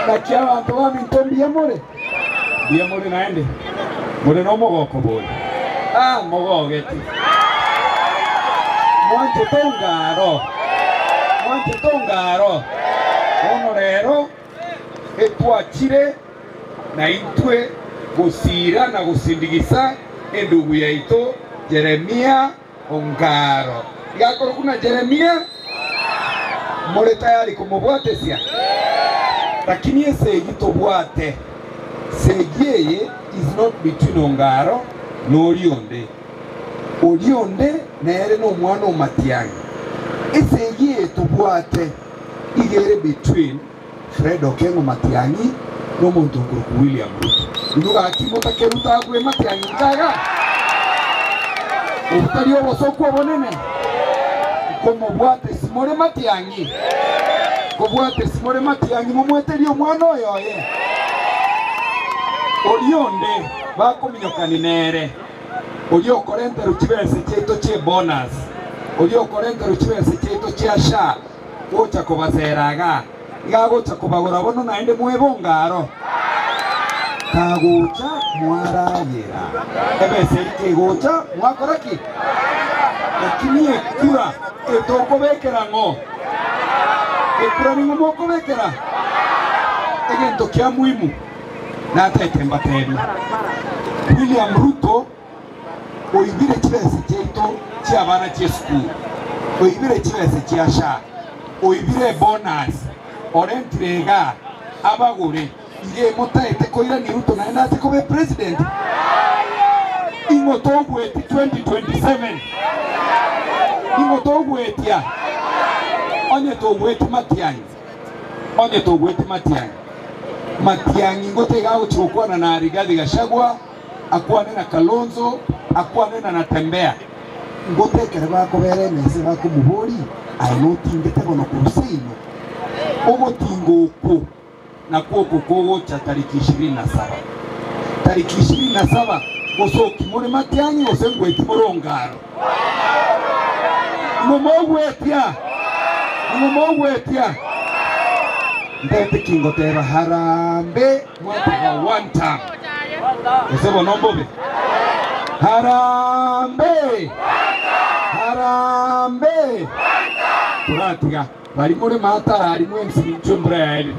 Naki abanto baminto mbuya more? Mbuya more naende? More nomogoko bori? Ah, mogogeti. Mwanchete ongaro? Mwanchete ongaro? Bono rero etwachire naintwe gosiira na gosindigisa endugu yaito Jeremia Ongaro. Iga akorokwa na Jeremia, more tayari komobwatesia? Lakini esegi tobwate, segi eye is not between Ongaro na oria onde. Oria onde nere nomwana o Matiang'i. Esegi eye tobwate iga ere between Fred Okengo Matiang'i nomonto okorokwa William Ruto. Inwe gaki motake Ruto agwe Matiang'i inche iga? Obo tari obosoku obonene? Nkomobwate simore Matiang'i? Nkobwate simore Matiang'i momweterie omwana oyo oye? Oria onde bakominyokani nere, oria okorenterwa chibese chiaito chi'ebonus, oria okorenterwa chibese chiaito chia SHA, gocha kobasera igaa, iga agocha kobagora bono naende mwebonga aro. Kagocha mwaragera, ebesa eria kegocha mwakora ki? Lakini ekura etokobekera ng'o? Ekura ning'o mokobekera? Egento kia muhimu natete mbatebie, William Ruto oibire chibesa chiaito chi'abana chi'esukuru, oibire chibesa chia SHA, oibire ebonus, orentire igaa abagore, iga emotaete koirania Ruto naende ache koba epresident? Ing'o togwetie 2027? Ing'o togwetia? Onye togwetie Matiang'i, onye togwetie Matiang'i, Matiang'i ngote iga agochia gokwana na Rigathi Gachagua, Akwane na Kalonzo, akwane na Natembeya. Ngote ekero bakobera emesa bakomoboria, Aye notingete bono korwa seino? Ogotinga okwo nakwo oko kogocha tariki ishirini na saba. Tariki ishirini na saba gose okimore matiang'i gose ngweti more ongaro. Ing'o mogwetia? Ing'o mogwetia? Ntagete ki ngoteba harambee. Mwateba one term gose bono mbobe? Harambee! Harambee! Toratiga bari more maatara aria mwensi ninchwe embura yaerire.